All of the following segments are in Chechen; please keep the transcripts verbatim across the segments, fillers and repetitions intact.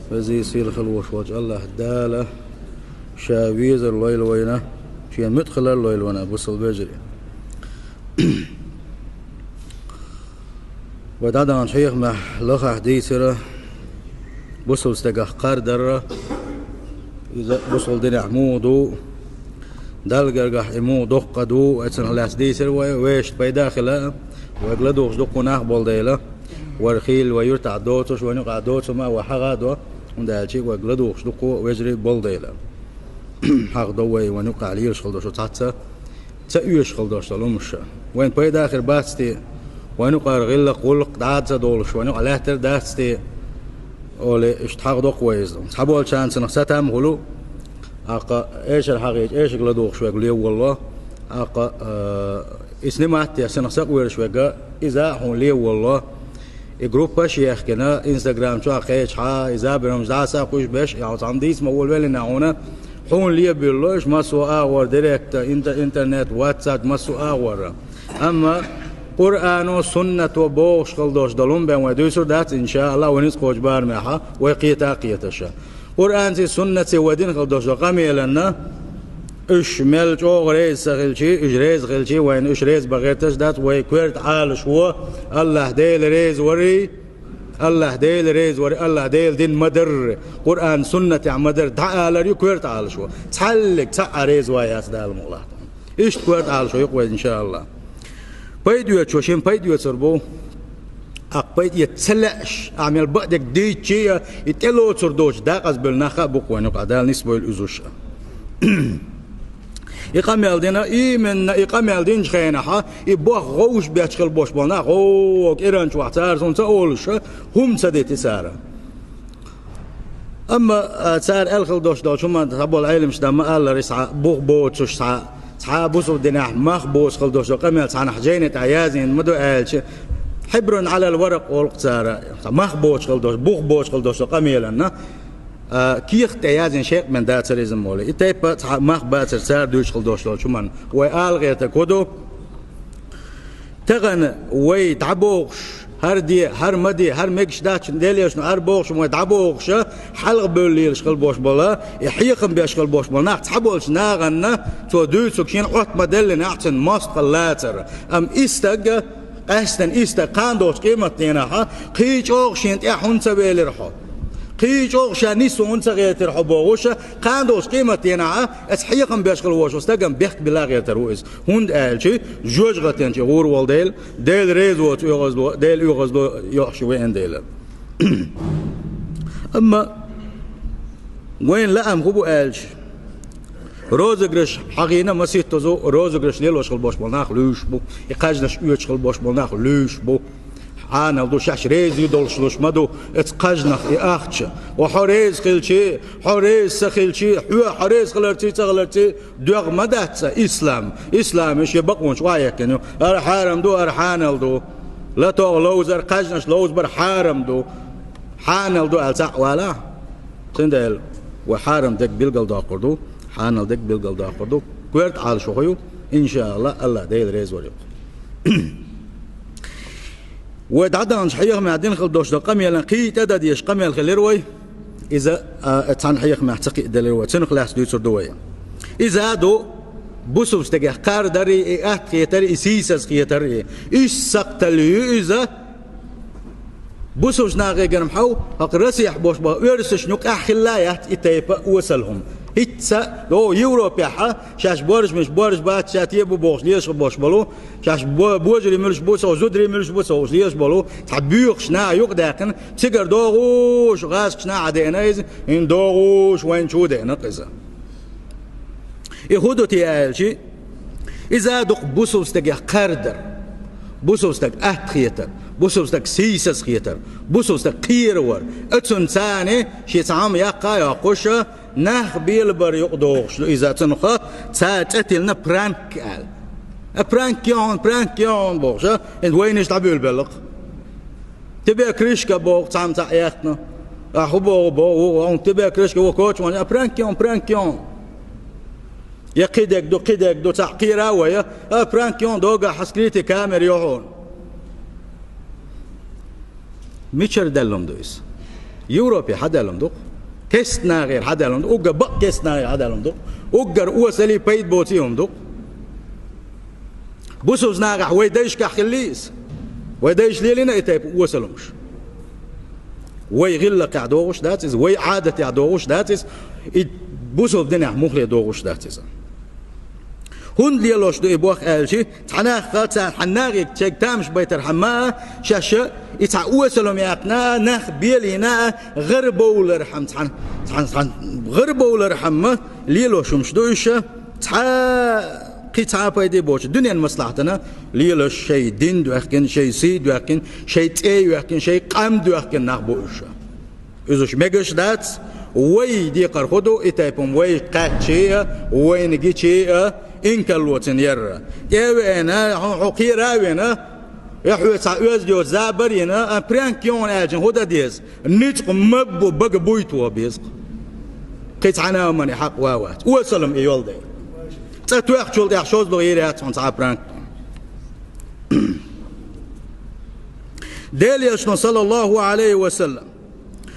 Веза-сийлахь хила волуш волчу АллахӀ Дала Ша везар лойла вайна, Шена муьтӀахь хилар лойла вайна, бусалба вежарий. Вай дӀадаханчу хьехамехь лахахь дийцира бусалба стагах кхардар, иза бусалба динехь муха ду, Далла гергахь и муха доккха ду, оцунах лаьцна дийцира вай, вешан пайда а хила, вайга ладугӀуш дуккха нах болу дела, вара хийла вай юьртахь доцуш, вайна юкъахь доцу ма а, вай хьагӀ а до, хӀунда аьлча вайга ладугӀуш дуккха вежарий болу дела. ХьагӀ до вай, вайна юкъахь лелаш хила долуш цхьацца ца оьшуш хила долуш долу хӀумаш. Вайна пайда а хир бац те, вайна юкъара гӀиллакх, гӀуллакх дӀа а ца долуш, вайна юкъахь лаьттар дац те, олий, иштта хьагӀ доккху вай иза. Цхьаболчарна цунах сатам а хуьлу, аккха эшар хьагӀийча, эшарг ладугӀуш верг левалло, аккха, а, и снимать деш цунах сакъоьруш верг, иза а хьуна левалло. И группаш а ехкина, Instagram чохь кхечахьа, и забарамаш дӀа а схьакхуьйсуш беш, я хьо цхьана дийца ма волавеллина хьуна, хьуна лебуьйлало уьш массо а агӀор, директ, интер-, интернет, WhatsApp, массо а агӀор. Амма Къуръано, суннато бохуш хила долуш долу хӀума бен вай дуьйцур дац, иншааллахӀ, вай ницкъ кхочу барамехьа, вай кхета а кхеташа. Къуръанций, суннатций вай дина хила долуш долу къамеланна, уьш мел чӀогӀа реза ца хилчий, уьш реза хилчий, вайна уьш реза бан гӀерташ дац, вай коьрта Ӏалашо, АллахӀ Дела реза варий, АллахӀ Дела реза варий, АллахӀ Дела дина ма-дарра, Къуръан, суннатехь ма-дарра дӀаалар ю коьрта Ӏалашо. Цхьаллиг цхьа а реза ван яц Дала мукъалахь. Иштта коьрта Ӏалашо юкъа вай, иншааллахӀ. Пайда оьцучо шен пайда оьцур бу. Аккха пайда эца ца лаьаш, ахь мел бакъдерг дийцчий а, и тӀелоцур доцуш дакъазбевлла нах а бу-кх вайна юкъахь, Дала нисбойла уьш а. И къамел дина, именно и къамел динчу хенахьа, и боху гӀовш бетташ хила болуш болу нах, гӀо, кӀиранчохь цара суна ца олуш, хӀума ца дити цара. Амма, а, цара аьлла хила долуш долчу хӀуманна цхьаболу Ӏеламаш дан ма-аллара, схьа бух боцуш, схьа, схьа бусалба динехь мах боцуш хила долуш долу къамел цхьанхьа жайни тӀехь яздина ма ду аьлча, хьибрун Ӏалал варакъ олу-кх цара, цхьа мах боцуш хила долуш, бух боцуш хила долуш долу къамеланна, а, кехат тӀе яздина шекъ мел дацара иза молу. И тайпа цхьа мах бацар цара дуьйцуш хила долуш долчу хӀуманна. Вай ала гӀертарг хӀун ду? Тахана вай дӀабохуш, хӀара де, хӀара ма де, хӀара мегаш дац, Делан Элчано хӀара бохуш, вай дӀабохуш, хьалха бевлла лелаш хила болуш болу, и хьехам беш хила болуш болу нах цхьаболчу нахана, цо дуьйцург шена Ӏотта ма-деллинехь, цуьнан мостагӀалла лацара. Амма и стаг, къаьстина и стаг, кхана долчу къематдийнахьа, кхин чӀогӀа шена тӀехь хӀунда ца велира хьо? Кхин чӀогӀа ша нисса хӀунда ца гӀертира хьо бохуш, кхана долчу къематдийнахьа, аса хьехам беш хила волуш волу стагана бехк билла а гӀертар ву иза. ХӀунда аьлча, жоьжахатин чу гӀур волу дела, Дела реза воцу оьгӀазло, Дела оьгӀазло йохуш веана дела. Амма вайн лаам хӀун бу аьлча, розыгрыш хьахийна маситтазу, розыгрыш лелош хила болуш болу нах луьйш бу, и кхаьжнаш оьцуш хила болуш болу нах луьйш бу. Хьанал ду, шаьш реза ю долуш луш ма ду, эца кхаьжнах и ахча. Ва хьо реза хилчи, хьо реза ца хилчи, хьоьга хьо реза хиларций, ца хиларций, доьгӀ ма дац цкъа ислам. Ислам шен бакъонаш охьаэккхина ю. ХӀара хьарам ду, хӀара хьанал ду. ЛатогӀа ловзар, кхаьжнаш ловзабар хьарам ду. Хьанал ду аьлла цхьаъ валахь. Цундела вай хьарам дерг билгалдоккхур ду, хьанал дерг билгалдоккхур ду. Коьрта Ӏалашо хӀун ю? ИншааллахӀ, АллахӀ Дела реза вар ю. Вай дӀадаханчу хьехамехь дина хила долуш долу къамелан кхин а тӀе дан дезаш къамел хилира вай. Иза, а, цхьана хьехамехь ца кхиаделира вай. Цунах лаьцна дуьйцур ду вай. Иза а ду бусалба стагех кхардарий, и атта хетарий, и сийсаз хетарий. Иштта сакхталла ю иза. Бусалба нахе герма хьов, хӀокху Россехь болуш болу оьрсашна юкъахь хилла а яц и тайпа осал хӀума. ХӀинцца, о, Европехьа, шаьш боржамаш, боржа бац, ша те бу бохуш, лешах болуш болу, шаьш бо-, божарий муьлш бу, со зударий муьлш бу, со уьш леш болу, цхьа боьхуш наха юкъадаьккхина, цигара догӀуш, гӀазкхаш наха деана иза, хӀинца догӀуш вайна чу деана иза. И хӀун ду те аьлчи, иза а ду-кх бусалба стагех кхардар, бусалба стаг атта хетар, бусалба стаг сийсаз хетар, бусалба стаг кхеравар. Оцунна царна шен цхьа хӀума яккха а йоккхуш, нах белабар юкъадогӀуш ду иза, цунах цара цӀе тиллина пранк аьлла. А пранк ю хьуна, пранк ю хьуна бохуш, а? ХӀинца вайна иштта дӀабуьйлабелла-кх. Тебе крышка боху, цхьамма цхьаъ яьккхина. А хӀун боху, боху, ву, ву, тебе крышка, ву, коча ван, а пранк ю хьуна, пранк ю хьуна. Я кхидерг ду, кхидерг ду, цхьаъ кхера а вай, а пранк ю хьуна, догахь хьан скрытый камера ю хьуна. Мичара даьлла хӀума ду иза? Европе хьадаьлла хӀума ду-кх. Керста нахера хьадаьлла хӀума ду-кх. Уггар бакъ керста нахера хьадаьлла хӀума ду-кх. Уггар осаллий пайда боций хӀума ду-кх. Бусалба нахехь вай дайшкахь хиллий иза? Вай дайша лелийна и тайпа осалла хӀумаш? Вай гӀиллакхехь догӀуш дац иза, вай Ӏадатехь догӀуш дац иза, и бусалба динехь муххале догӀуш дац иза. ХӀунда лелош ду и бохк аьлча, цхьа нах царна хьан нахе чег тамаш байтархьама а, шаьш а и цхьа осалла хӀума яьккхина а, нах белийна а, гӀарабовлархьама, цхьана, цхьана, цхьана гӀарабовлархьама лелош хӀумаш ду уьш, цхьа кхин цхьа а пайде боцуш, дуьненан маслахьатана лелаш, шайн дин доьхкина, шайн сий доьхкина, шайн цӀе йоьхкина, шайн къам доьхкина нах бу уьш. Иза уьш мегаш дац, вай декхар хӀун ду, и тайпа хӀума вай кхаьччий а, вайна гичий а, инкарло цунна яр. ТӀе а веана, хьо, хьо кхера а веана, я хьоьца оьзда йоцу забар а йина, а, прянк йогӀу аьлча хӀун дан деза? Ницкъ ма бу, бага буй тохо беза-кх. Кхин цхьана а хӀуманна и хьакъ ван вац. Осалла хӀума и йолу дела. ЦӀа тоьхначул тӀаьхьа шозлагӀа йийр яц хьуна цхьа а прянк. Делан Элчано, саллаллаху Ӏалайхи ва саллам,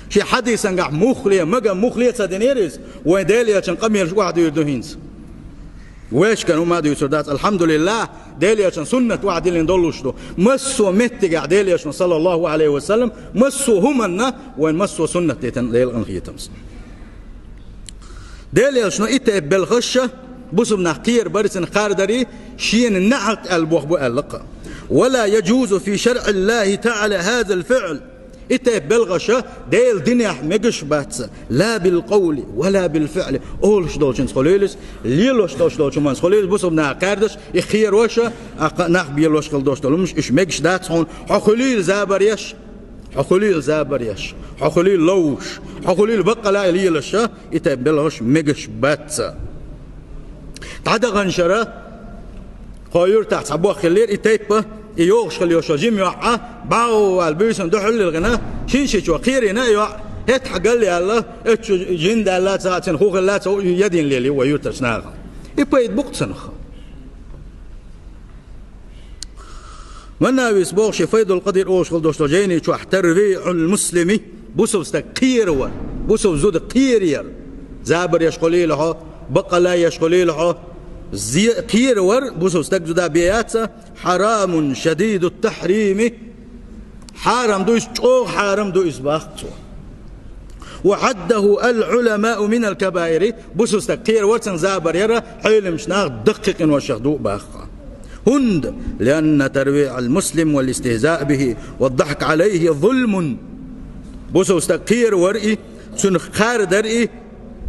шен хьадисангахь муххале, мага муххале а ца динера иза, вайн Делан Элчанан къамелаш охьадуьйр ду хӀинца. Вешкан хӀума а дуьйцур дац, алхьамдулиллахӀ, Делан Элчанан суннат охьадиллина долуш ду. Массо а меттигехь Делан Элчано, саллаллаху Ӏалайхи ва саллам, массо а хӀуманна вайн массо а суннат дитина Делан къинхетамца. Делан Элчано и тайпа белхаш а, бусалба нах кхера барий, цунах кхардарий, шена неӀалт аьлла боху бу аьлла-кх. «ولا يجوز في شرع الله تعالى هذا الفعل». И тайпа белхаш а Делан динехь мегаш бац, «لا بالقول ولا بالفعل», олуш долчуьнца хуьлийла иза, лелош долуш долчу хӀуманца хуьлийла иза, бусалба нах кхаьрдаш, и кхерош а, а, кхин нах белош хила долуш долу хӀуманаш, уьш мегаш дац хьуна, хьо хуьлийла забар еш, хьо хуьлийла забар еш, хьо хуьлийла ловш, хьо хуьлийла баккъала а лелаш а, и тайпа белхаш мегаш бац. ДӀадаханчу шарахь кху юьртахь цхьа бохам хиллера, и тайпа, и йогӀуш хила йолуш йолу жима йоӀ а, бӀаьввала буьйсанна дуьхьал лилхина, шина шичо кхерийна и йоӀ, хӀетахь галъяьлла, оцу чу жин даьлла ца, цуьнан хӀун хилла ца, ядийна лелийра вай юьртарчу наха. И пайда бу-кх цунах. Маннавис боху шен «Файдул Къадир» олуш хила долуш долу жайни чохь: «ترويع المسلم», бусалба стаг кхеравар, бусалба зуда кхераяр, забар еш хуьлийла хьо, баккъала еш хуьлийла хьо, зе-, кхеравар бусалба стаг зуда бен яц, «حرام شديد التحريم», хьарам ду иза, чӀогӀа хьарам ду иза, боху цо. «وعده العلماء من الكبائر», бусалба стаг кхеравар, цунна забар яр Ӏеламчу наха даккхий къиношех ду а боху. ХӀунда? «لأن ترويع المسلم والاستهزاء به والضحك عليه ظلم». Бусалба стаг кхеравар и, цунах кхардар и,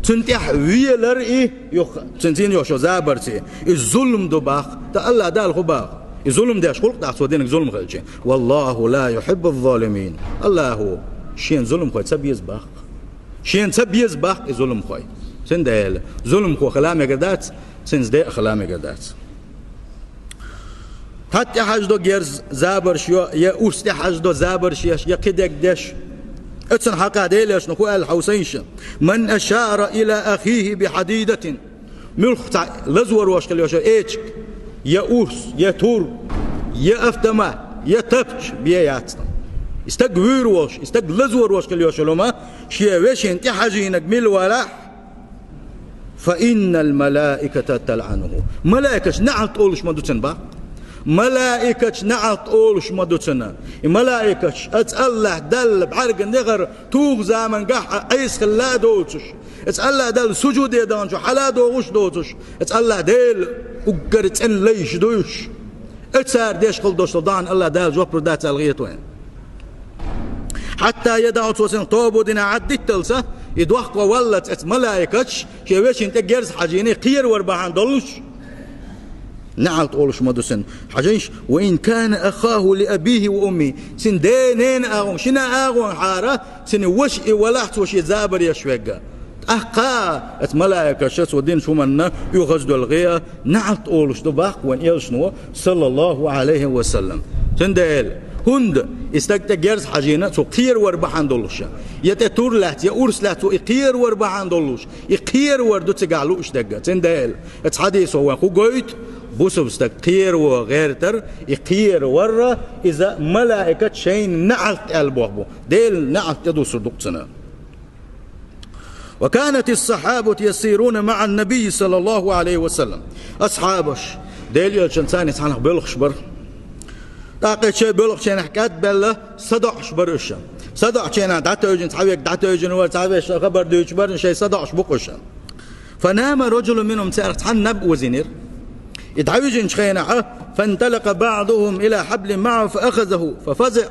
цунна тӀехь велар и, юха, цуьнан цӀийнан йолуш йолу забарца и, и зулам ду боху. ТӀаккха АллахӀ Дала хӀун боху? И зулам деш хуьлу-кх тӀаккха цо динарг зулам хилча? «والله لا يحب الظالمين». АллахӀа шена зуламхой ца беза боху. Шена ца беза боху и зуламхой. Цундела зуламхо хила мегар дац, цуьнца де а хила мегар дац. ХӀетта тӀехьаждо герз забарш йо, я урс тӀехьаждо забарш еш, я кхидерг деш. Оцунна хьакъехь Делан Элчано хӀун аьлла хьовсийша: «من أشار إلى أخيه بحديدة». Муьлхха цхьа лазорвош хила йолуш йолу эчиг, я урс, я тур, я автомат, я тапча бен яц. И стаг вуьйр волуш, и стаг лазорвош хила йолуш йолу хӀума, шен вешина тӀехьажийнарг мила валахь, «فإن الملائكة تلعنه». Малайкаш неӀалт олуш ма ду цунна боху. Малайкаш неӀалт олуш ма ду цунна. И малайкаш, оцу АллахӀ Далла бӀаьрган дехар туху замангахь а Ӏеса хилла а доцуш, оцу АллахӀ Далла сужуде даханчохь хьала а догӀуш а доцуш, оцу АллахӀ Дела уггар цӀена лайш ду уьш. Оцара деш хила долуш долу дахана АллахӀ Дала жоп лур дац аьлла хета вайна. Хьатта я даха цо цунах тоба дина Ӏад дитталца, и дохко валлалц оцу малайкаш шен вешина тӀе герз хьажийна, кхеравар бахьана долуш, неӀалт олуш ма ду цунна. Хьажийша: «وإن كان أخاه لأبيه وأمه». Цуьнан ден-ненан агӀонга, шина агӀонгахьара, цуьнан ваша и валахь, цо шен забар еш верг а. ТӀаккха оцу малайкаша цо динчу хӀуманна оьгӀаздоьлхе а, неӀалт олуш ду боху вайн Элчано, саллаллаху Ӏалайхи ва саллам. Цундела, хӀунда и стаг тӀе герз хьажийна, цо кхеравар бахьана долуш, я тӀе тур лаьцна, я урс лаьцна, цо и кхеравар бахьана долуш, и кхеравар ду цигахь лууш дерг а. Цундела, оцу хьадисо вайна хӀун гойту? Бусалба стаг кхераво гӀертар, и кхеравар, иза малайкаша шайна неӀалт аьлла боху бу. Делан неӀалт тӀедуссур ду-кх цунна. وكانت الصحابة يسيرون مع النبي صلى الله عليه وسلم. Асхьабаш, Делан элчанца цхьана боьлхуш бара. ТӀаккха шайн боьлхучарах кӀадбаьлла садоӀуш бара уьш. СадоӀучарах дӀатевжина, цхьа верг дӀатевжина вара, цхьа вешан хабар дуьйцуш бара, шайн садоӀуш бу-кх уьш. فنام رجل منهم, царех цхьанна наб озийнера. И дӀавижинчу хенахь, فانطلق بعضهم إلى حبل معه فأخذه ففزع.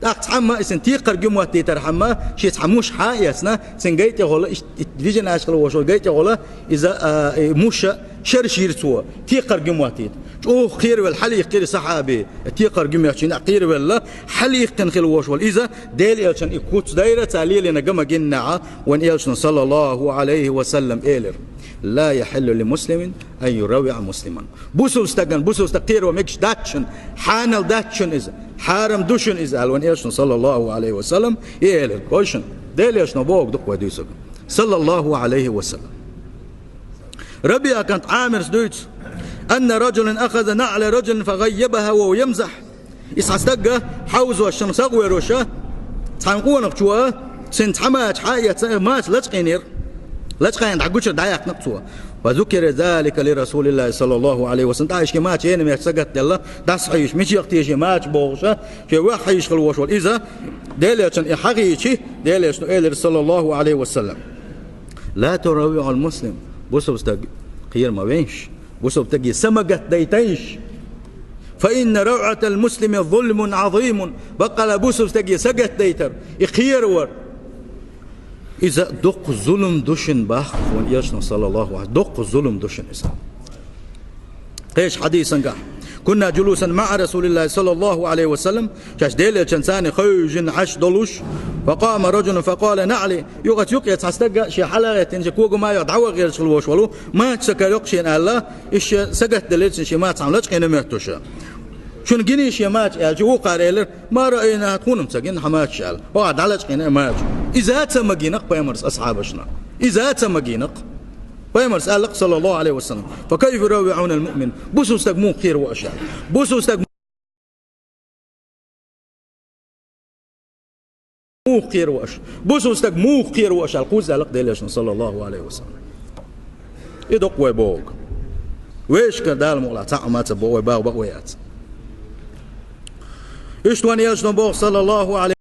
ТӀаккха цхьамма, и цуьнан текхарг юьхьмоттийтархьама, шен цхьа муш хьа а эцна, цуьнан гай тӀехула, и, и вижинаш хилла волуш волу гай тӀехула, иза, а, и муш шераш йира цо, текхарг юьхьмоттийта. ЧӀогӀа кхеравелла хьалаиккхира сахьаби, текхарг юьхьмоьттича кхеравелла, хьалаиккхина хилла волуш волу иза, Делан элчанна и куц дайра, цара лелийна га ма-гиннехь, вайн элчано, саллаллаху Ӏалайхи ва саллам, элира: لا يحل لمسلم أن يروع مسلما. Бусалба стагана бусалба стаг кхеро мегаш дац шуна, хьанал дац шуна иза, хьарам ду шуна иза, аьлла вайн элчано, саллаллаху Ӏалайхи ва саллам, и элира. Хой шуна, Делан элчано бохург ду-кх вай дуьйцург, саллаллаху Ӏалайхи ва саллам. РабиӀа кӀант Ӏамирс дуьйцу: أن رجلا أخذ نعل رجل فغيبها وهو يمزح. И цхьа стаг хьовзош, шен сагӀа воьруш, цхьана къонахчо цуьнан цхьа мача хьа а эцна, мача лачкъийнера. Лачкъийна дӀагучура дӀаяьккхина-кх цо. فذكر ذلك لرسول الله صلى الله عليه وسلم. ТӀаккха и шен мача енна меттехь сагатделла, дӀасахьийзош, мичех те шен мача бохуш, шен ваьхьа хьийзаш хилла волуш волу иза, Делан элчанна и хьахийча, Делан элчано элира, саллаллаху Ӏалайхи ва саллам: لا تروعوا المسلم. Бусалба стаг кхера ма вейша. Бусалба стаге са ма гатдайтайша. فإن روعة المسلم ظلم عظيم. Баккъала бусалба стаге са гатдайтар, и кхеравар, иза доккха зулам ду шуна, боху вайн элчано, саллаллаху Ӏалайхи, доккха зулам ду шуна иза. Кхечу хьадисангахь: كنا جلوسا مع رسول الله صلى الله عليه وسلم. Шаьш Делан элчанца хевшина Ӏаш долуш, فقام رجل فقال نعلي. Юкъаца юккъе цхьа стаг, шен хьала а гӀеттина, шен кога ма йо, дӀаваха гӀерташ хилла волуш волу, мача ца карайо-кх шена аьлла, иза шен сагатделира, цуьнан шен мача цхьаьна лачкъийна моьттуш. Шуна гиний шен мача аьлча, вукхара элира: ما رأيناها, тхуна-м ца гина хьан мача аьлла. Оха дӀалачкъийна и мача. Иза а ца магийна-кх пайхамарс асхьабашна. Иза а ца магийна-кх. Пайхамарс аьлла-кх, саллаллаху Ӏалайхи ва саллам: فكيف يروعون المؤمن. Бусалба стаг муха кхераву аша аьлла. Бусалба стаг муха кхераву аша. Бусалба стаг муха кхераву аша аьлла, кхузза аьлла-кх Делан элчано, саллаллаху Ӏалайхи ва саллам. И ду-кх вай бохург. Вешан Дала мукъалахь цхьаъ а ма ца боху, вай боху бакъ вай яц. Иштта вайн элчано боху, саллаллаху Ӏалайхи